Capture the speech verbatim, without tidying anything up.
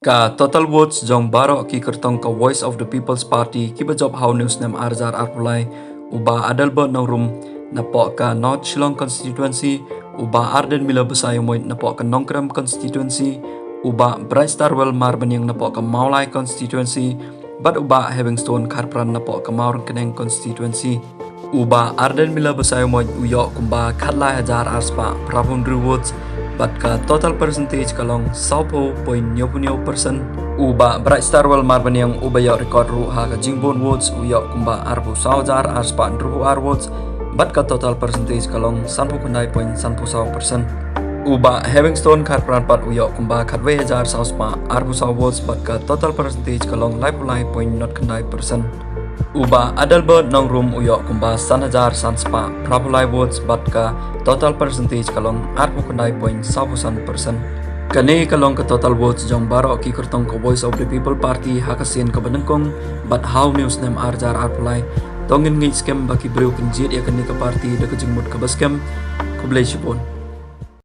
Ka total votes jong baroh ki kyrtong ka Voice of the People's Party kiba jop ha une u snem ar hajar arphew lai, u Bah Adelbert Nongrum napoh ka North Shillong Constituency, u Bah Ardent Miller Basaiawmoit napoh ka Nongkrem Constituency, u Bah Brightstarwell Marbaniang napoh ka Mawlai Constituency, bad u Bah Heavingstone Kharpran napoh ka Mawryngkneng Constituency. U Bah Ardent Miller Basaiawmoit u ïoh kumba khatlai hajar ar spah phraphew hynriew votes, bad ka total percentage ka long sawphew point hynñiewphew hynñiew percent. U Bah Brightstarwell Marbaniang uba ïoh record ruh ha ka jingbun votes u ïoh kumba arphew saw hajar ar spah hynriewphew ar votes, bad ka total percentage ka long sanphew khyndai point sanphew saw percent. U Bah Heavingstone Kharpran pat u ïoh kumba khatwei hajar saw spah arphew saw votes, bad ka total percentage ka long laiphew lai point nod khyndai percent. U Bah Adelbert Nongrum u ïoh kumba san hajar san spah phraphew lai votes, bad ka total percentage ka long arphew khyndai point sawphew san percent. Kane ka long ka total votes jong baroh ki kyrtong ka Voice of the People Party ha ka sien kaba nyngkong, bad ha une u snem ar hajar arphew lai. To ngin ngeit skhem ba ki briew kin jied ïa kane ka party da ka jingmut kaba skhem. Khublei shibun.